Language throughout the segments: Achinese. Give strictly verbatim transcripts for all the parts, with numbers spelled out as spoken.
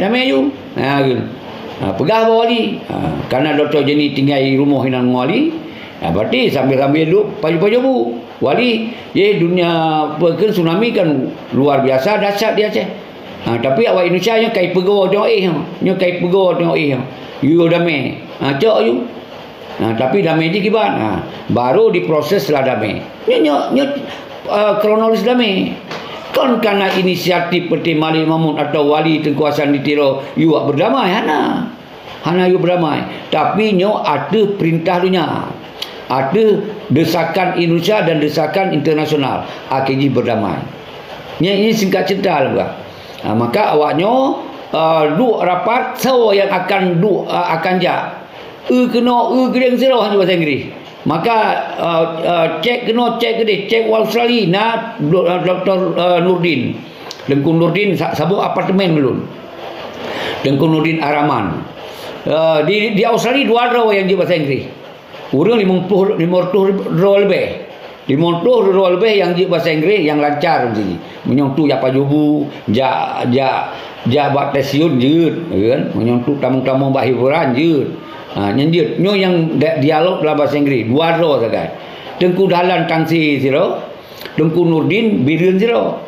Damé aju. Ha, gitu. Ha, peugah bak wali. Ha, karena Doktor Jenny tinggai rumoh inan ngon wali. Ha, berarti sambil-sambil duek paju-paju bu. Wali, ye dunia apa ke tsunami kan luar biasa dahsyat di Aceh. Ha, tapi awak Indonesia nyoe kai peugo tengok eh. Nyoe kai peugo tengok eh. Yo damé. Ha, cok aju. Nah, tapi damé jih kiban. Nah, baru diproses lah damé. Nyo, nyo, nyo, eh, kronologis damé. Kon karena inisiatif Peuté Malik Mahmud atau Wali Teungku Hasan di Tiro yuak berdamai, hana. Hana yuak berdamai. Tapi nyo ateueh perintah dunia. Ateueh desakan Indonesia dan desakan internasional. Akhé jih berdamai. Nyo ini singkat cerita lah, bukan? Ha, maka awak nyo, eh, duek rapat, soe yang akan duek, eh, akan jak. Eu keunoe, eu keudeh sidroe hana bahasa Inggris. Maka, eh, eh, cek keunoe, cek keudeh, cek u Australia na do-, eh, Doktor, eh, Nurdin. Teungku Nurdin sa-, saboh apartemen ngon lôn. Teungku Nurdin Araman. Eh, di, di Australia dua droe nyang jeuet bahasa Inggris. Ureueng limong ploh, limong reutôh droe leubeh. Limong reutôh droe leubeh nyang jeuet bahasa Inggris nyang lancar meusti. Meunyoe tu jak pajoh bu, jak, jak, jak bak stesen jeuet, ya kan? Meunyoe tu tamong-tamong bak hiburan jeuet. Ha, nyan jeuet. Nyoe nyang da-, dialog dalam bahasa Inggris, dua droe sagai. Teungku Dahlan Tangse sidroe, Teungku Nurdin Bireuen sidroe.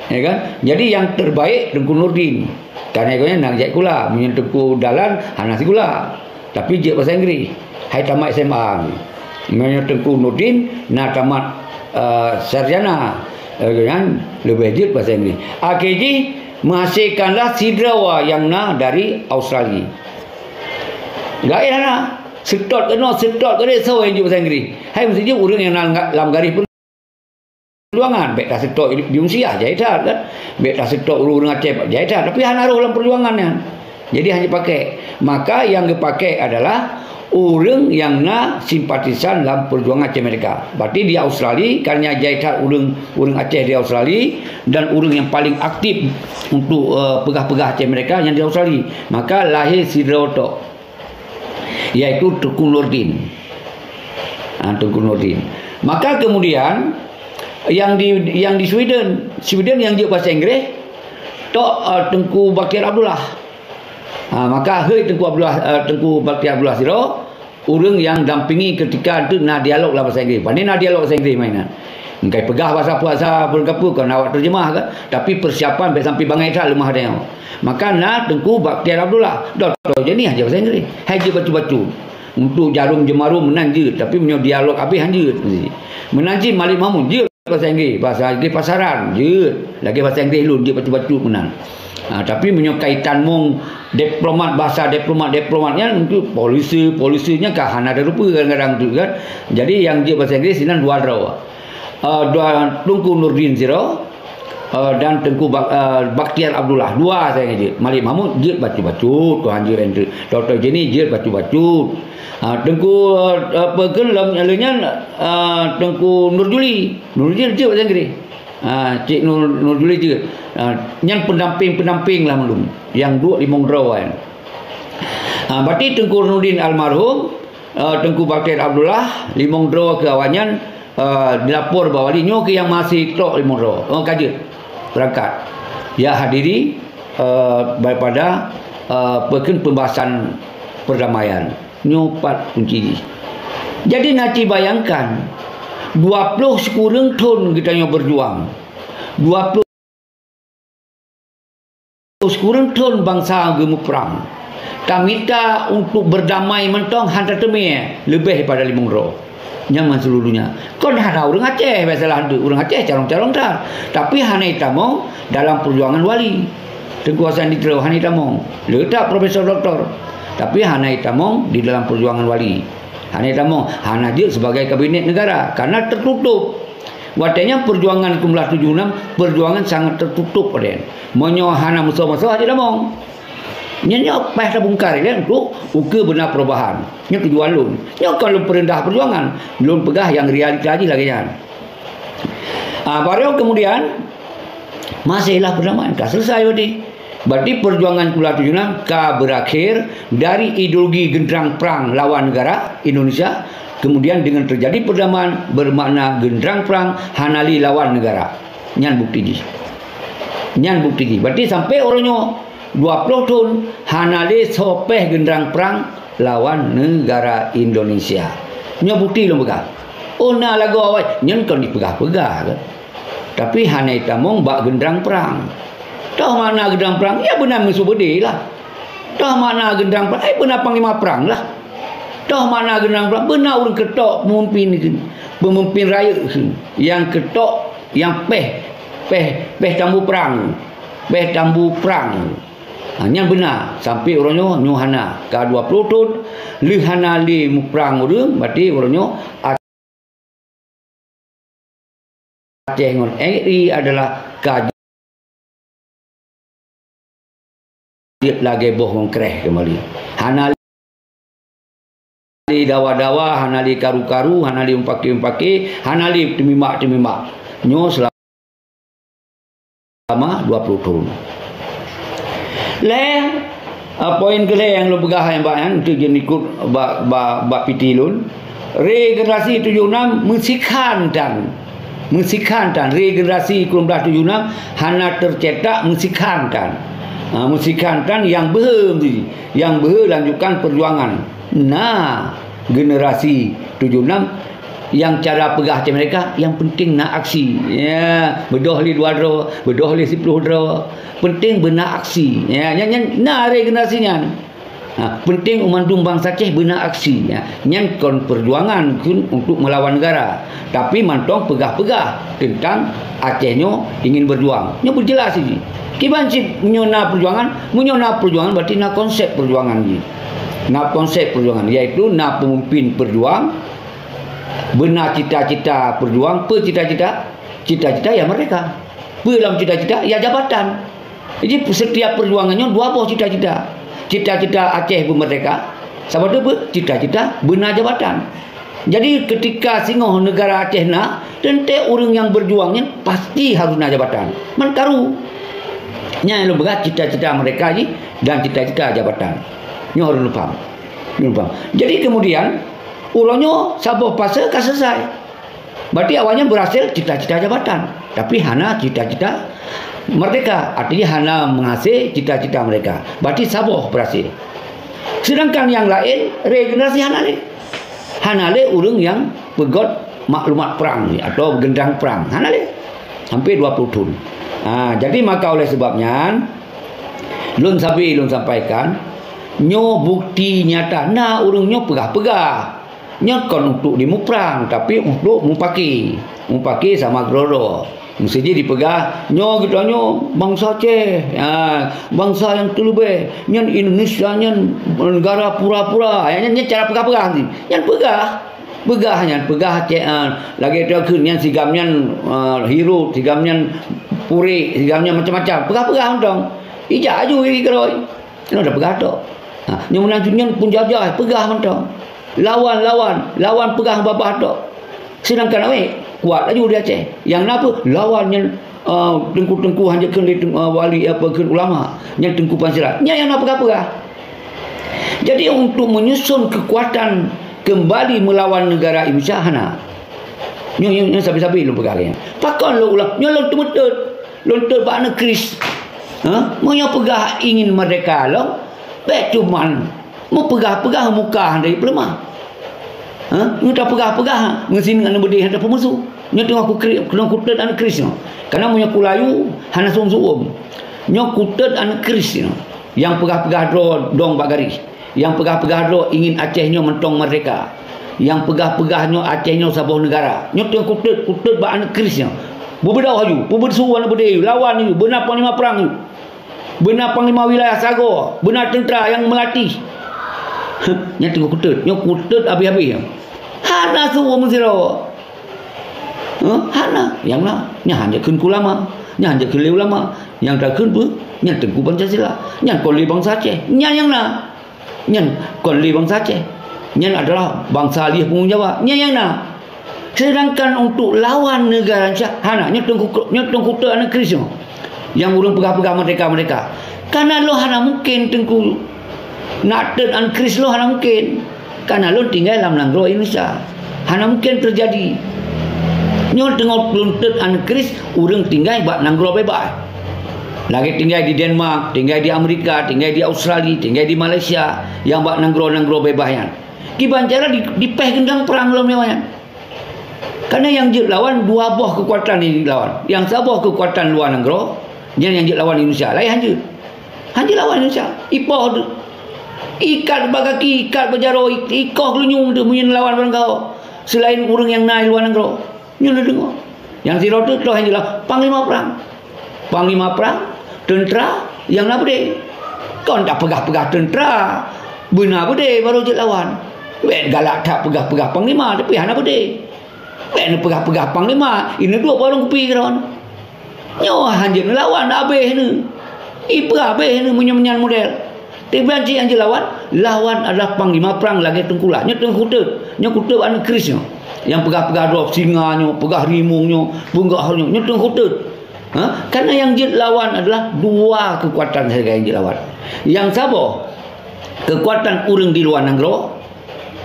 Ya kan? Jadi yang terbaik Teungku Nurdin. Karena gobnyan na jak sikula, meunyoe Teungku Dahlan hana sikula. Tapi jeuet bahasa Inggris. Hai tamat S M A. Meunyoe Teungku Nurdin na tamat, eh, sarjana, eh, kan leubeh jeuet bahasa Inggris. Akhé jih menghasilkanlah sidroe nyang na dari Australia. Laén hana. Seutôt keunoe, seutôt keudeh soe nyang jeuet bahasa Inggris. Hai meusti jeuet ureueng nyang na lam garéh pun perjuangan, bèk taseutôt di Unsia, jai that kan. Bèk taseutôt ureueng-ureueng Aceh, jai that. Tapi hana roh lam perjuangan nyan. Jadi hana pakai. Maka nyang geupakai adalah ureueng nyang na simpatisan lam perjuangan Aceh Merdeka. Berarti di Australia, karena jai that ureueng, ureueng Aceh di Australia dan ureueng nyang paling aktif untuk, eh, peugah-peugah Aceh Merdeka nyang di Australia. Maka lahé sidroe tok. Yaitu Teungku Nurdin. Ha, Teungku Nurdin. Maka kemudian, yang di, yang di Sweden, Sweden nyang jeuet bahasa Inggris, tok, eh, Teungku Baktiar Abdullah. Ha, maka hei Teungku Abdullah, eh, Teungku Baktiar Abdullah sidroe, ureueng nyang dampingi ketika tu na dialog lam bahasa Inggris. Pane na dialog bahasa Inggris mainan. Engkai peugah bahasa puasa pun ke apa, kon awak terjemah kan. Tapi persiapan bèk sampai bangai that leumah tanyoe. Maka na Teungku Baktiar Abdullah. Doktor Jenny hana jeuet bahasa Inggris. Hai jeuet bacut-bacut. Untuk jarum jemarum meunan jeuet, tapi meunyoe dialog habéh hana jeuet. Meunan cit Malik Mahmud jeuet bahasa Inggris, bahasa Inggris pasaran jeuet. Lagèe bahasa Inggris lôn jeuet bacut-bacut meunan. Ha, tapi meunyoe kaitan mong diplomat, bahasa diplomat, diplomat nyan untuk polisi, polisi nyan ka hana ada rupa kadang-kadang tu kan. Jadi nyang jeuet bahasa Inggris sinan dua droe. Ah, dua, Teungku Nurdin sidroe, ah, dan Teungku Bak-, ah, Baktiar Abdullah. Dua saja jeuet. Malik Mahmud jeuet bacut-bacut, Tuhan jeuet, Doktor Jenny jeuet bacut-bacut. Ah, Teungku, ah, apa ke lom, lom nyan, ah, Teungku Nurjuli. Nurjuli jeuet bahasa Inggris. Ah, Cik Nur, Nurjuli jeuet. Ah, nyan pendamping-pendamping lah malum. Nyang duek limong droe kan. Ah, berarti Teungku Nurdin almarhum, eh, Teungku Baktiar Abdullah, limong droe keu awaknyan, eh, dilapor bak wali nyoe keu nyang masih tok limong droe. Oh, ka jeuet. Berangkat. Ya hadiri, eh, daripada, eh, peukheun pembahasan perdamaian. Nyoe pat kunci jih. Jadi, na ci bayangkan, dua ploh sikureueng thon geutanyoe berjuang. Dua ploh sikureueng thon bansa geumuprang. Tamita untuk berdamai mantong hana teumé leubeh daripada limong droe. Nyan man seuluruh donya. Kon hana ureueng Aceh, biasalah ureueng Aceh carông-carông that. Tapi hana itamong dalam perjuangan wali. Teungku Hasan di Tiro hana itamong. Le that profesor doktor. Tapi hana itamong di dalam perjuangan wali. Hana itamong, hana jeuet sebagai kabinet negara. Karena tertutup. Watèe nyan perjuangan keu tujoh nam, perjuangan sangat tertutup, Raden. Meunyoe hana musoh-musoh, hana tamong. Nyan nyoe paih tabungkar, ya, untuk ukeue beuna perubahan. Nyoe tujuan lôn. Nyoe kon lôn peureundah perjuangan. Lôn peugah nyang realita jih lagèe nyan. Ah, baru kemudian, masalah perdamaian ka selesai berarti. Berarti perjuangan Kuala Tujuh Nam ka berakhir dari ideologi genderang perang lawan negara Indonesia, kemudian dengan terjadi perdamaian bermakna genderang perang hana lé lawan negara. Nyan bukti jih. Nyan bukti jih. Berarti sampai uroe nyoe Dua ploh thon hana lé soe péh geundrang prang lawan neugara Indonesia. Nyoe bukeuti lôn peugah. Oh, na lagoe awai, nyan kon jipeugah-peugah kan. Tapi hana jitamong bak geundrang prang. Toh makna geundrang prang, ya beuna meusu beudé lah. Toh makna geundrang prang, eh, beuna panglima prang lah. Toh makna geundrang prang, beuna ureuëng keutok peumimpin kheun, peumimpin rayeuk kheun. Nyang keutok, nyang péh, péh, péh tambu prang. Péh tambu prang. Ha, nyan beuna, sampai uroe nyoe, nyoe hana. Ka dua ploh thon, lheueh hana lé muprang ureuëng, berarti uroe nyoe Aceh ngon N R I adalah ka jeuet lagée boh ngon kréh keumbali. Hana lé dawa-dawa, hana lé karu-karu, hana lé mupake-mupake, hana lé teumimak-teumimak. Nyoe seulama dua ploh thon. Lhée, a, poin keulhée nyang lôn peugah nyang bak nyan, untuk jeuet ikot bak, bak, bak piti lôn. Regenerasi tujoh enam meusikhan tan. Meusikhan tan. Regenerasi sikureueng blaih tujoh enam hana teucetak meusikhan tan. Ha, meusikhan tan nyang beuhe, nyang beuhe lanjutkan peujuangan. Nah, generasi tujoh enam nyang cara peugah cit mereka, yang penting na aksi. Ya, beudôh lé dua droe, beudôh lé siploh droe. Penting beuna aksi. Ya, nyan, nyan na regenerasi nyan. Ha, penting mandum bansa Aceh beuna aksi. Ya, nyan kon peujuangan kheun untuk meulawan negara. Tapi mantong peugah-peugah teuntang Aceh nyoe ingin berjuang. Nyoe beujeulaih jih. Kiban cit meunyoe na peujuangan, meunyoe na peujuangan berarti na konsep peujuangan jih. Na konsep peujuangan, yaitu na peumimpin peujuang, beuna cita-cita peujuang, peue cita-cita? Cita-cita ya merdeka. Peue lom cita-cita? Ya jabatan. Jadi, setiap peujuangan nyoe dua boh cita-cita. Cita-cita Aceh beumerdeka, saboh teupeu cita-cita beuna jabatan. Jadi, ketika singoh negara Aceh na, teuntée ureuëng nyang berjuang nyan pasti harus na jabatan. Man karu. Nyan lôn peugah cita-cita merdeka jih dan cita-cita jabatan. Nyoe harus lôn paham. Lôn paham. Jadi, kemudian, uroe nyoe saboh fase ka selesai. Berarti awaknyan berhasil cita-cita jabatan, tapi hana cita-cita merdeka, artinya hana meuhasé cita-cita mereka. Berarti saboh berhasil. Sedangkan nyang laén, regenerasi hana lé. Hana lé ureuëng nyang peugét maklumat perang ni atau geundrang perang. Hana lé. Hampir dua puluh thon. Ha, jadi maka oleh sebab nyan, lôn sabe lôn sampaikan, nyoe bukti nyata na ureuëng nyoe peugah-peugah. Nyan kon untuk dimuprang, tapi untuk mupaki. Mupaki sama keudroe-droe. Meuseujid dipeugah, nyoe geutanyoe bansa Aceh, ha, bansa nyang teuleubeh. Nyan Indonesia nyan negara pura-pura. Ha, nyan, nyan cara peugah-peugah nyan. Nyan peugah. Peugah nyan, peugah Aceh, ha, lagée takheun nyan sigam nyan, ha, hirup, sigam nyan purek, sigam nyan macam-macam. Peugah-peugah mantong. Ijak aju iri keurôi. Nyoe dah peugah tok. Ha, nyoe meunan nyan pun jajah, peugah mantong. Lawan, lawan, lawan peugah babah tok. Sedangkan awak kuat laju di Aceh. Nyang na peue? Lawan nyan, eh, teungku-teungku hanjeuet kheun lé teung-, eh, wali, apa, kheun ulama. Nyan Teungku Pancasila. Nyan nyang na peugah-peugah. Jadi, untuk menyusun kekuatan kembali melawan negara Indonesia, hana. Nyoe, nyoe, nyoe sabe-sabe lôn peugah lagée nyan. Pakon lôn ulang? Nyoe lôn teumeuteut. Lôn teut bak aneuk Kris. Ha? Meunyoe peugah ingin merdeka lom, bék cuman meupeugah-peugah muka hana jipeuleumah. Ha? Nyoe tapeugah-peugah, meusineuk aneuk beudé hana tapeumusoh. Nyoe teungoh kukri-, teungoh kuteut aneuk Kris nyoe. Karena meunyoe kulayu, hana suom-suom. Nyoe kuteut aneuk Kris nyoe. Nyang peugah-peugah droe dong bak garéh. Nyang peugah-peugah droe ingin Aceh nyoe mantong merdeka. Nyang peugah-peugah nyoe Aceh nyoe saboh negara. Nyoe teungoh kuteut, kuteut bak aneuk Kris nyoe. Beubeudôh aju, peubeusu aneuk beudé, lawan aju, beuna panglima prang aju. Beuna panglima wilayah sagoe, beuna teuntara nyang meulatih. Nyan teungoh kuteut, nyoe kuteut habéh-habéh nyoe. Hana suom sidroe. Hah? Hana. Nyang na, nyan hanjeuet kheun ulama, nyan hanjeuet kheun lé ulama. Nyang takheun peue? Nyan Teungku Pancasila. Nyan kon lé bansa Aceh. Nyan nyang na. Nyan kon lé bansa Aceh. Nyan adalah bansa lheueh punggong Jawa. Nyan nyang na. Sedangkan untuk lawan negara Indonesia, hana, nyoe Teungku, nyoe Teungku teut aneuk Kris nyoe. Nyang ureuëng peugah-peugah merdeka-merdeka. Karena lôn hana mungkin Teungku nak teut aneuk Kris lôn hana mungkin. Karena lôn tinggai lam nanggroe Indonesia. Hana mungkin terjadi. Nyoe teungoh lôn teut aneuk Kris, ureuëng tinggai bak nanggroe bebas. Lagèe tinggai di Denmark, tinggai di Amerika, tinggai di Australia, tinggai di Malaysia, nyang bak nanggroe-nanggroe beubaih nyan. Kiban cara di, dipèh geundang prang lom nyoe nyan. Karena nyang jeuet lawan dua boh keukuatan nyang jeuet lawan. Nyang saboh keukuatan luwa nanggroe, nyan nyang jeuet lawan Indonesia. Laén han jeuet. Han jeuet lawan Indonesia. Ipoh tu. Ikat bak gaki, ikat bak jaroe, i-, ikoh geulunyueng tu meunyoe lawan barangkaho. Seulaén ureueng nyang na di luwa nanggroe. Nyoe neudeungoe. Nyang sidroe teuk troh nyang jeulaih panglima prang. Panglima prang, teuntra nyang na beudé. Kon tapeugah-peugah teuntra, beuna beudé barô jeuet lawan. Bèk galak that peugah-peugah panglima, tapi hana beudé. Bèk neupeugah-peugah panglima, ineuk duek barô kupi keudroe. Nyoe hanjeuet neulawan, abéh neuh. Ipeue abéh neuh meunyoe nyan model. Tapi ban cit nyang jilawan, lawan adalah panglima prang lagèe Teungku Lah. Nyoe Teungku Teuet. Nyoe Teungku Teuet aneuk keris nyoe. Nyang peugah-peugah droe singa nyoe, peugah rimueng nyoe, peugah nyoe. Nyoe Teungku Teuet. Ha? Karena nyang jeuet lawan adalah dua keukuatan sagai nyang jeuet lawan. Nyang saboh, keukuatan ureueng di luwa nanggroe,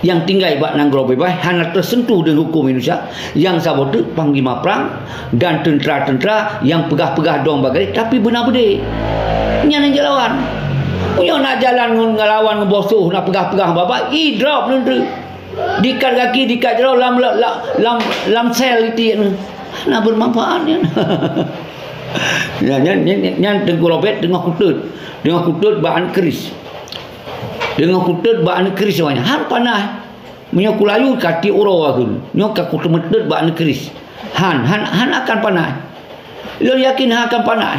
nyang tinggai bak nanggroe beubaih hana teuseuntuh deungon hukôm Indonesia, nyang saboh teuk panglima prang dan teuntra-teuntra nyang peugah-peugah dong bak garéh, tapi beuna beudé. Nyan nyang jeuet lawan. Meunyoe na jalan ngon ngelawan ngon boh soh, na peugah-peugah babah, i drop neutri. Diikat gaki, diikat jaroe lam, lam, lam, lam sel itiek nyan. Hana bermanfaat nyan. Nyan, nyan, nyan, nyan, nyan Teungku Robert teungoh kutot. Teungoh kutot bak aneuk keris. Teungoh kutot bak aneuk keris awaknyan. Han panah. Meunyoe kulayu ka tiek uroe kheun. Nyoe ka kuteumeutot bak aneuk keris. Han, han, han akan panah. Lôn yakin han akan panah.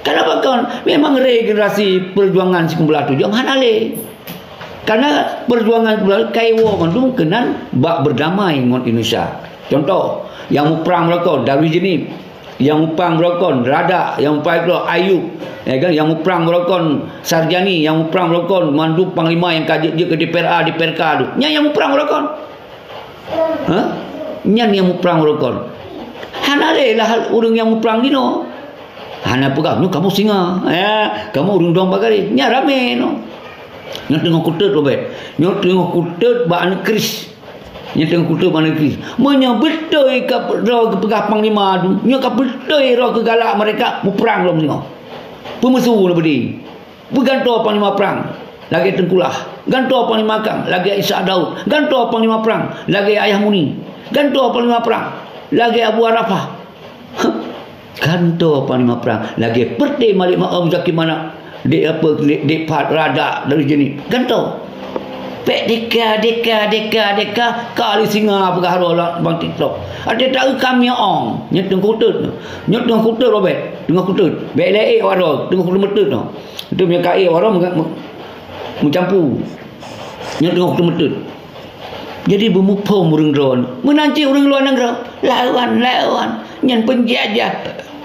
Kenapa kon? Memang regenerasi perjuangan sikumpulan tujoh hana lé. Karena perjuangan sikumpulan tujoh kaiwoe mandum keunan bak berdamai ngon Indonesia. Contoh, nyang muprang meulakoe Darwis Jeunieb. Nyang muprang meulakoe Radak, nyang muprang meulakoe Ayub, ya kan? Nyang muprang meulakoe Sarjani, nyang muprang meulakoe mandum panglima nyang ka jeuet-jeuet keu D P R A, D P R K tu. Nyan nyang muprang meulakoe. Ha? Nyan nyang muprang meulakoe. Hana lé lah ureueng nyang muprang jinoe. Hana peugah, "Nyoe kamoe singa, ya, kamoe ureueng dong bak garéh." Nyan ramé nyoe. Nyoe teungoh kutot, Robert. Nyoe teungoh kutot bak aneuk keris. Nyoe teungoh kutot bak aneuk keris. Meunyoe beutôi ka droe geupeugah panglima tu, nyoe ka beutôi droe keugalak mereka muprang lom singoh. Peumusoh na beudé. Beugantoe panglima prang lagèe Teungku Lah. Gantoe panglima prang lagèe Ishak Daud. Gantoe panglima prang lagèe Ayah Muni. Gantoe panglima prang lagèe Abu Arafah. Gantoe panglima prang lagèe Peureté Malik Ma'oh, Muzakir Manaf, Dek apa, Dek, Dek Fahad, Radak, Darwis Jeunieb. Gantoe. Pèk deka, deka, deka, deka, kali singa peugah droe lam bak TikTok. Até taeu kami ong, nyoe teungoh kutot. Nyoe teungoh kutot, Robert. Teungoh kutot. Bèk lé ék awak droe, teungoh kutot meutot nyoe. Itu meunyoe ka ék awak droe meuga-, meu-, meucampu. Nyoe teungoh kutot meutot. Jadi beumuphom ureueng droe. Meunan cit ureueng luwa nanggroe. Lawan, lawan. Nyan peunjajah.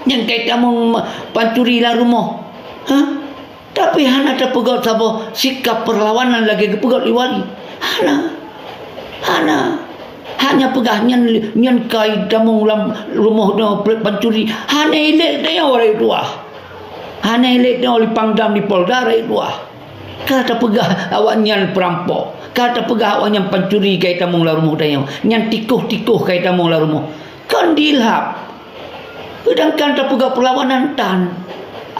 Nyan kai tamong ma-, pancuri lam rumoh. Hah? Tapi hana tapeugöt saboh sikap perlawanan lagèe geupeugöt lé wali. Hana. Hana. Hanya peugah nyan, nyan kai tamong lam rumoh nyoe pancuri. Hana ilèe tanyoe rakyat tuha. Hana ilèe tanyoe lé Pangdam, lé Polda rakyat tuha. Ka tapeugah awaknyan peurampok. Ka tapeugah awaknyan pancuri kai tamong lam rumoh tanyoe. Nyan tikôh-tikôh kai tamong lam rumoh. Kon dilhab. Seudangkan tapeugah peulawanan tan.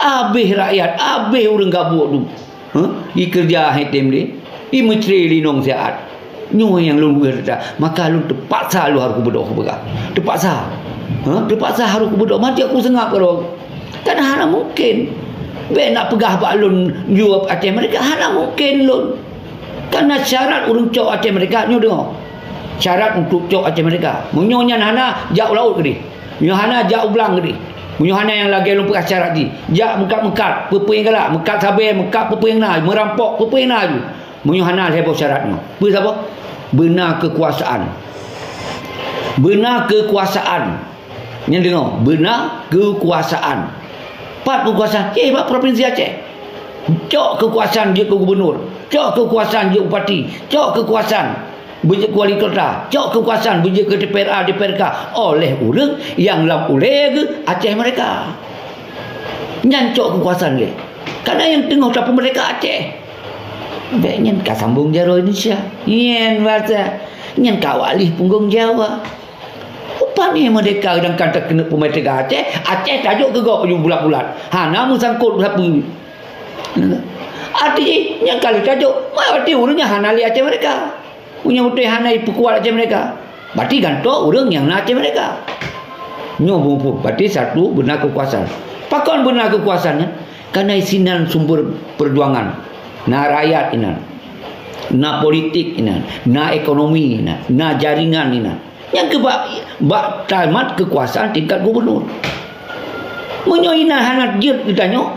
Abéh rakyat, abéh ureueng gabuek tu. Huh? Ikeureuja hai tem deh. Imeucre linong siat. Nyoe nyang lôn peugah teuta. Maka lôn teupaksa lôn harôh kubeudôh kupeugah. Teupaksa. Huh? Teupaksa harôh kubeudôh. Mati aku seungab keudroe. Kan hana mungken. Bèk nak peugah bak lôn jaweueb Aceh Merdeka. Hana mungken lôn. Karena syarat ureueng cok Aceh Merdeka, nyoe deungoe. Syarat untuk cok Aceh Merdeka. Meunyoe nyan hana, jak u laôt keudeh. Meunyoe hana, jak u blang keudeh. Meunyoe hana nyang lagèe lôn peugah syarat jih, jak meukat-meukat, peue-peue nyang galak, meukat sabé, meukat peue-peue nyang na, meurampok peue-peue nyang na ju. Meunyoe hana lhèe boh syarat nyoe. Peue saboh? Beuna keukuasaan. Beuna keukuasaan. Nyan deungoe, beuna keukuasaan. Pat keukuasaan? Eh, bak provinsi Aceh. Cok keukuasaan jeuet keu gubernur, cok keukuasaan jeuet bupati, cok keukuasaan beujeuet keu wali kota, cok keukuasaan beujeuet keu D P R A, D P R K oleh ureueng nyang lam ulèe geuh Aceh Merdeka. Nyan cok keukuasaan lé. Karena nyang teungoh tapeumerdeka Aceh. Bèk nyan ka sambong jaroe Indonesia. Nyan bahasa. Nyan ka awak lih punggong Jawa. Pane merdeka, sedangkan takeuneuk peumerdeka Aceh, Aceh tajok keu gob laju bulat-bulat. Hana meusangkot sapeue. Arti jih, nyang ka lheueh tajok, arti ureuëng nyan hana lé Aceh merdeka. Meunyoe beutôi hana ipeukuat Aceh merdeka, berarti gantoe ureuëng nyang na Aceh merdeka. Nyoe bungkôh, berarti satu beuna keukuasaan. Pakon beuna keukuasaan nyan? Karena isinan sumber perjuangan. Na rakyat inan. Na politik inan. Na ekonomi inan. Na jaringan inan. Nyang keu bak, bak tamat keukuasaan tingkat gubernur. Meunyoe inan hana jeuet geutanyoe,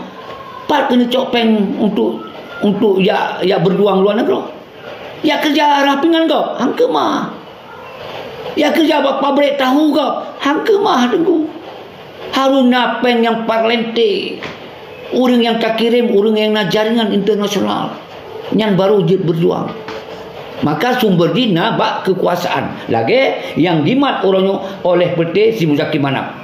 pat keuneuk cok péng untuk, untuk jak, jak berjuang luar nanggroe? Jak keureuja rah pingan gob, han keumah. Jak keureuja bak pabrék tahu gob, han keumah, Teungku. Harôh na péng nyang parlente. Ureuëng nyang takirém, ureuëng nyang na jaringan internasional. Nyan barô jeuet berjuang. Maka sumber jih na bak keukuasaan. Lagée nyang jimat uroe nyoe oleh Peuté si Muzaki Manaf.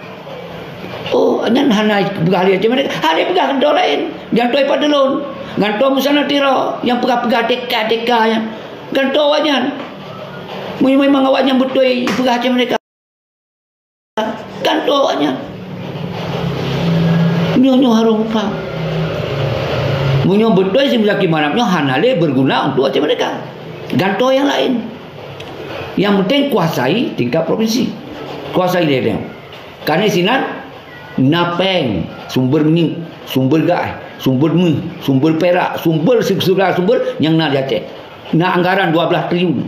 Oh, nyan hana peugah lé Aceh merdeka. Hana peugah gantoe laén. Gantoe padulon. Gantoe meusana tiro nyang peugah-peugah deka-deka nyan. Gantoe awaknyan. Meunyoe memang awaknyan beutôi peugah Aceh merdeka, gantoe awaknyan. Nyoe, nyoe harôh paham. Meunyoe beutôi si Muzaki Manaf nyoe hana lé berguna untuk Aceh merdeka. Gantoe nyang laén. Nyang penting kuasai tingkat provinsi. Kuasai lé nyoe. Karena sinan na péng, sumber minyeuk, sumber gas, sumber méuh, sumber pirak, sumber segala sumber nyang na di Aceh. Na anggaran dua belas triliun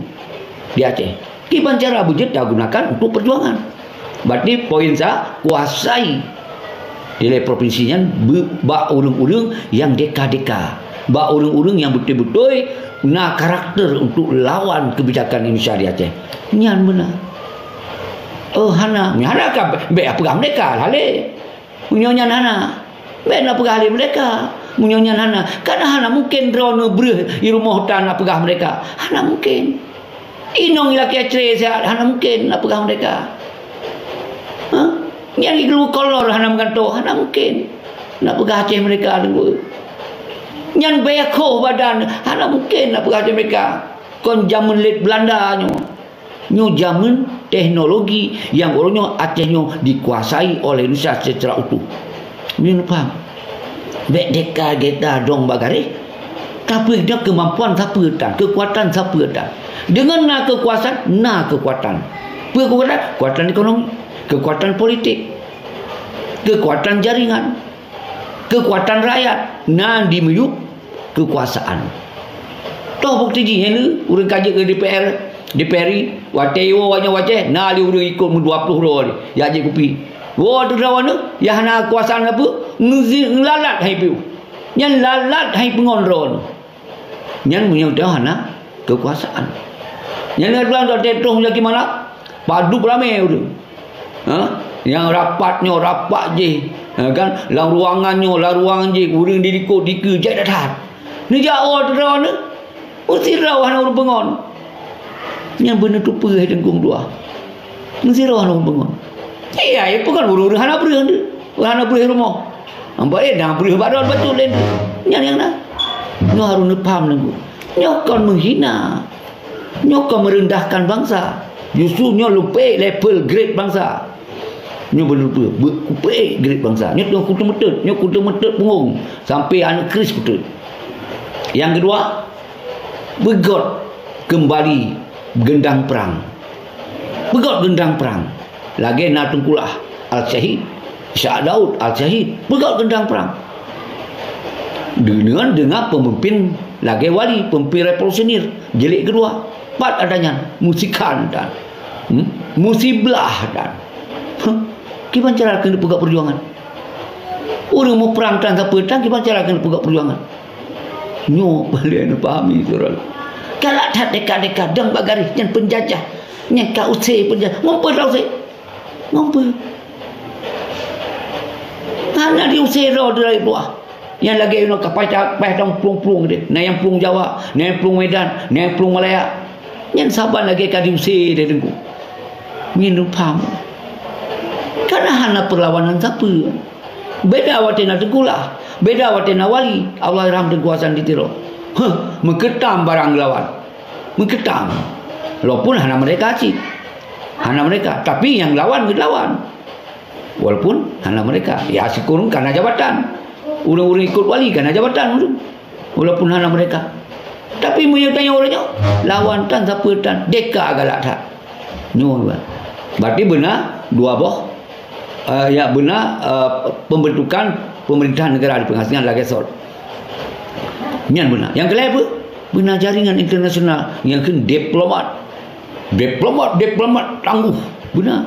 di Aceh. Kiban cara beujeuet tagunakan untuk perjuangan. Berarti poin sa, kuasai nilai provinsi nyan bak ureuëng-ureuëng nyang deka-deka, bak ureuëng-ureuëng nyang beutôi-beutôi na karakter untuk lawan kebijakan Indonesia di Aceh. Nyan beuna. Oh, hana. Hana ka bék peugah merdeka lah lé. Meunyoe nyan hana, bék na peugah lé merdeka. Meunyoe nyan hana, kan hana mungken droeneuh breuh i rumoh tan na peugah merdeka. Hana mungken. Inong ilakée cre siat, hana mungken na peugah merdeka. Ha? Nyang igelu kolor hana meugantoe, hana mungken na peugah Aceh merdeka, Teungku. Nyan bèe khoh badan, hana mungken na peugah Aceh merdeka. Kon jameun lét Beulanda nyoe. Nyoe jameun teknologi nyang uroe nyoe Aceh nyoe dikuasai oleh Indonesia secara utuh. Nyoe paham? Bék deka gata dong bak garéh. Tapi nyoe keumampuan sapeue tan, keukuatan sapeue tan. Deungon na keukuasaan, na keukuatan. Peue keukuatan? Keukuatan ekonomi, keukuatan politik, keukuatan jaringan. Keukuatan rakyat na di miyueb keukuasaan. Toh bukti jih nyan ureuëng ka jeuet keu D P R, D P R I, watée iwoe awaknyan u Aceh, na lé ureuëng ikot meudua ploh droe lé, jak jieb kupi. Woe teuh droeneuh, nyang hana keukuasaan sapeue, ngeuzi-, ngeulalat hai piôh. Nyan lalat hai peungon droeneuh. Nyan meunyoe teuh hana keukuasaan. Nyan lagée tuan watée troh Muzaki Manaf, padub ramé ureuëng. Ha? Nyang rapat nyoe rapat jih, ha, kan? Lam ruangan nyoe, lam ruangan jih, ureuëng di likot dikeue jai that-that. Neujak woe teuh droeneuh, meusidroe hana ureuëng peungon. Nyan beuneutupeue hai teungku dua. Meusidroe hana ureuëng peungon. Iya, iya, peue kon ureuëng-ureuëng hana breueh, hana breueh rumoh. Ambai, eh, na breueh bak droe bacut lé. Nyan nyang na. Nyoe harôh neupaham Teungku. Nyoe kon menghina. Nyoe kon merendahkan bangsa. Justru nyoe leupie level grade bangsa. Nyoe beuneupeue, beukupie grade bangsa. Nyoe teungoh kuteumeuteut, nyoe kuteumeuteut punggong. Sampai aneuk kris kuteut. Nyang keudua, beugot keumbali geundang prang. Beugot geundang prang. Lagée na Teungku Lah Al-Syahid, Syekh Daud Al-Syahid, beugot geundang prang. Deungon, deungon peumimpin lagée Wali, peumimpin revolusioner, jilid keudua. Pat adanyan, meusikan tan. Hmm? Musiblah tan. Huh? Kiban cara keuneuk peugah peujuangan. Ureuëng muprang tan sapeue tan, kiban cara keuneuk peugah peujuangan. Nyoe paléng neupahami, syedara. Galak that deka-deka dong bak garéh nyan peunjajah. Nyan ka use peunjajah. Ngon peue ta use? Ngon peue? Hana diuse droe dari luwa. Nyan lagée inoe ka paih ta-, paih dong plueng-plueng deh. Na nyang plueng Jawa, na nyang plueng Medan, na nyang plueng Malaya. Nyan saban lagée ka diuse deh Teungku. Nyan paham. Karena hana perlawanan sapeue. Beda watée na Teungku Lah, beda watée na Wali, Allahyarham Teungku Hasan di Tiro. Huh, meukeutam barang geulawan. Meukeutam. Walaupun hana merdeka cit. Hana merdeka, tapi nyang lawan geulawan. Walaupun hana merdeka. Ya, sikureueng kana jabatan. Ureuëng-ureuëng ikot wali kana jabatan ureuëng. Walaupun hana merdeka. Tapi meunyoe tanyoe ureuëng nyoe, lawan tan sapeue tan, deka galak that. Nyoe, berarti beuna dua boh, eh, ya, beuna, eh, pembentukan pemerintahan negara di pengasingan lagée SOT. Nyan beuna. Nyang keulhèe peue? Beuna jaringan internasional, nyang kheun diplomat. Diplomat, diplomat tangguh. Beuna.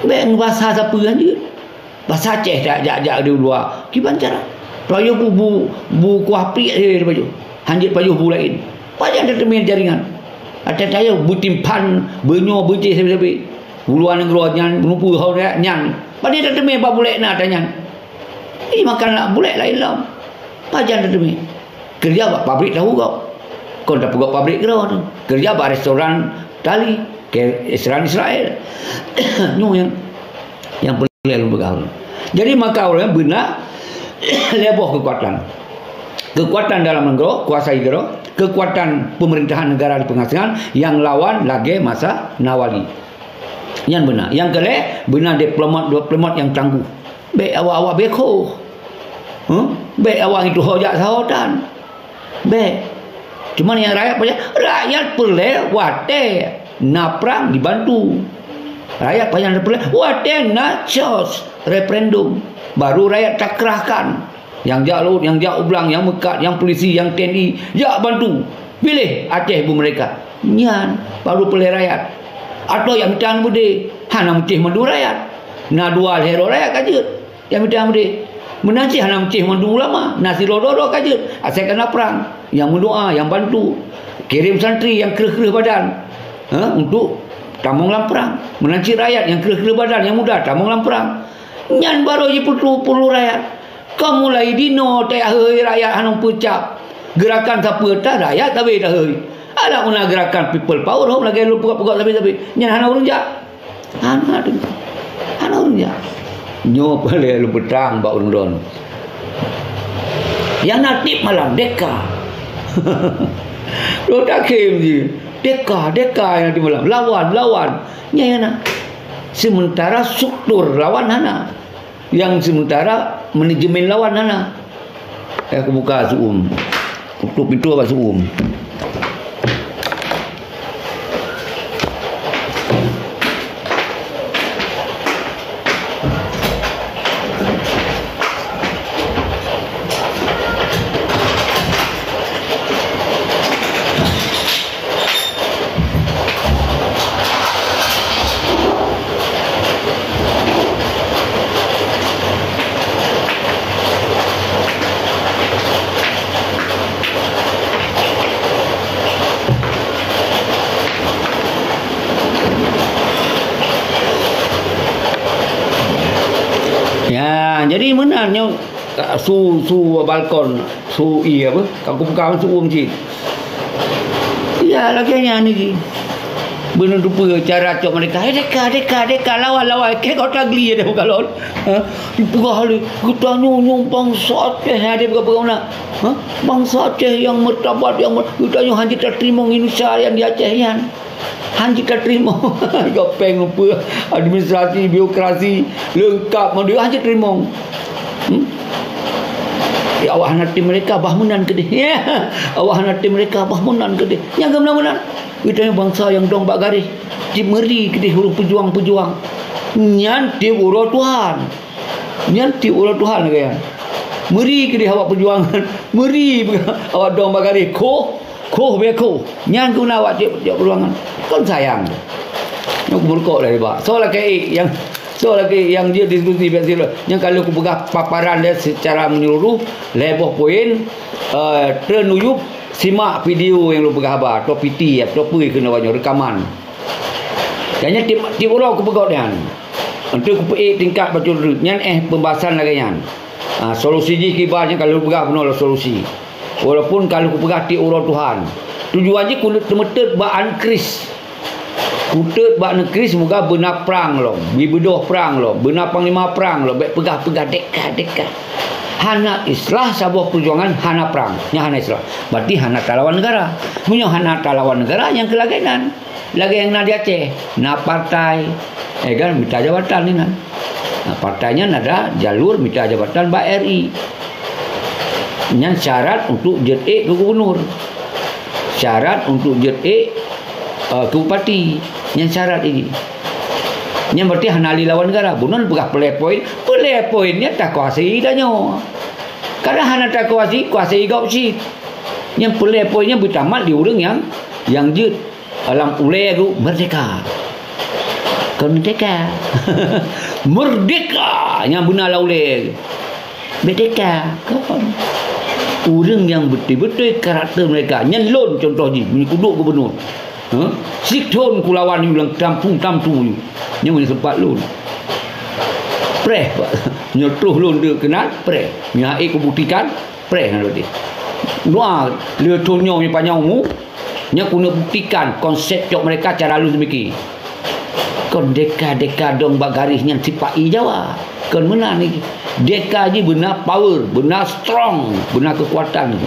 Bék ngon basa sapeue hanjeuet. Basa Aceh jak, jak, jak di luwa. Kiban cara. Pajoh bu, bu, bu kuah piek sabe dipajoh. Hanjeuet pajoh bu laén. Pajan tateumé jaringan. Ata tayoh beutimpan, beunyoe beucéh sabe-sabe. U luwa nanggroe nyan, meunupue ho nyan. Padé tateumé bak bulèe na ata nyan. Ih, makan bulèe laén lom. Pajan tateumé. Keureuja bak pabrik tahu gob. Kon tapeugöt pabrik keudroe teuh. Keureuja bak restoran Itali, ke restoran Israel. Nyoe nyang, nyang peureulèe lôn peugah. Jadi maka ureuëng beuna lhèe boh keukuatan. Keukuatan dalam nanggroe, kuasai keudroe, keukuatan pemerintahan negara di pengasingan nyang lawan lagée masa na wali. Nyan beuna. Nyang keulhèe, beuna diplomat-diplomat nyang tangguh. Bék awak-awak bék khoh. Huh? Bék awak itu ho jak sahotan. Bék. Cuman nyang rakyat pajan, rakyat peureulèe watèe na prang dibantu. Rakyat pajan peureulèe watèe na cos referendum. Baru rakyat takerahkan. Nyang jak laôt, nyang jak u blang, nyang meukat, nyang polisi, nyang T N I, jak bantu. Piléh Aceh bu merdeka. Nyan baru peureulèe rakyat. Atawa jak mita beudé, hana meucéh mandum rakyat. Na dua lhèe droe rakyat ka jeuet. Jak mita beudé. Meunan cit hana meucéh mandum ulama, na sidroe-droe ka jeuet. Asai ka na prang, nyang meudoa, nyang bantu. Kirém santri nyang kreueh-kreueh badan. Ha, untuk tamong lam prang. Meunan cit rakyat nyang kreueh-kreueh badan, nyang muda tamong lam prang. Nyan baru jipeutu-, peureulèe rakyat. Ka mulai dinoe teuhôi rakyat hana peucap. Geurakan sapeue tan rakyat sabe teuhôi. Adak na geurakan people power hom lagèe lôn peugah-peugah sabe-sabe. Nyan hana ureueng jak. Hana tu. Hana ureueng jak. Nyoe peureulèe lôn peutang bak ureueng droen. Nyang na tiep malam deka. Lôn takhém jih. Deka, deka nyang na tiep malam. Lawan, lawan. Nyan nyang na. Sementara struktur lawan hana. Nyang sementara manajemen lawan hana. Eh, kubuka su'um. Tutup pintoe bak su'um. Ya, jadi meunan nyoe, su, su balkon, su ié apa? Ka kubuka su uem cit. Ya, lagèe nyan ni. Beuneuteupeu cara cok meureka, "Hei, deka, deka, deka, lawan, lawan." Keu kota geli ada bukan lawan. Ha? Dipeugah lé, "Geutanyoe nyoe bansa Aceh," ada bukan peugah na. Ha? "Bansa Aceh yang martabat, yang mer-, geutanyoe hana tateurimong Indonesia yang di Aceh nyan." Hana tateurimong. Gopeng rupa, administrasi, birokrasi, leungkap mandum hana tateurimong. Hmm? Ya, awak hana tem meureka bah meunan keudeh. Ya, awak hana tem meureka bah meunan keudeh. Nyang keu meunan-meunan. Geutanyoe bansa nyang dong bak garéh. Cit meuri keudeh ureueng peujuang-peujuang. Nyan tiep uroe Tuhan. Nyan tiep uroe Tuhan lagèe nyan. Meuri keudeh awak peujuangan. Meuri awak dong bak garéh. Khoh, khoh, bèk khoh. Nyan keuh na awak tiep, tiep peujuangan. Kon sayang. Nyoe kumeurukok dari bak. Soe lakèe nyang, soe lakèe nyang jeuet diskusi bèk sila. Nyang ka lheueh kupeugah paparan lé secara menyeluruh, lhèe boh poin, eh, treun u YouTube, simak video nyang lôn peugah haba, atau P T, atau peue keunoe nyoe, rekaman. Dan nyan tiep, tiep uroe kupeugah nyan. Untuk kupeuék tingkat bacut reut. Nyan éh pembahasan lagèe nyan. Ah, solusi jih kiban nyan ka lheueh peugah bunoe lôn solusi. Walaupun ka lheueh kupeugah tiep uroe Tuhan. Tujuan jih keuneuk teumeuteut bak aneuk Kris. Kuteut bak aneuk Kris moga beuna prang lom, beubeudôh prang lom, beuna panglima prang lom, bèk peugah-peugah deka-deka. Hana islah saboh peujuangan hana prang, nyan hana islah. Berarti hana talawan negara. Meunyoe hana talawan negara, nyang keu lagèe nan. Lagèe nyang na di Aceh, na partai, eh kan, mita jabatan inan. Nah, partai nyan ada jalur mita jabatan bak R I. Nyan syarat untuk jeuet ék keu gubernur. Syarat untuk jeuet ék, eh, keu bupati. Nyan syarat ini. Nyan berarti hana lé lawan negara. Bunoe peugah peulée poin, peulée poin nyan takuasai tanyoe. Kadang hana takuasai, kuasai gob cit. Nyan peulée poin nyan beutamat di ureuëng nyang, nyang jeuet. Lam ulée tu merdeka. Kon merdeka. Merdeka nyang beuna lam ulée. Merdeka. Kon. Ureuëng nyang beutôi-beutôi karakter mereka. Nyan lôn contoh jih, meunyoe kuduek gubernur. Ha? Sithon kulawan yue lam kampung-kampung yue. Nyan meunyoe sempat lôn. Preh, Pak. Nyoe troh lôn deuh keunan, preh. Nyoe hase kubuktikan, preh na lôn deh. Doa, lheueh thon nyoe nyang panyang umu, nyan keuneuk buktikan konsep cok mereka cara lôn seumiki. Kon deka-deka dong bak garéh nyan sipa-i Jawa. Kon meunan lagi. Deka jih beuna power, beuna strong, beuna keukuatan.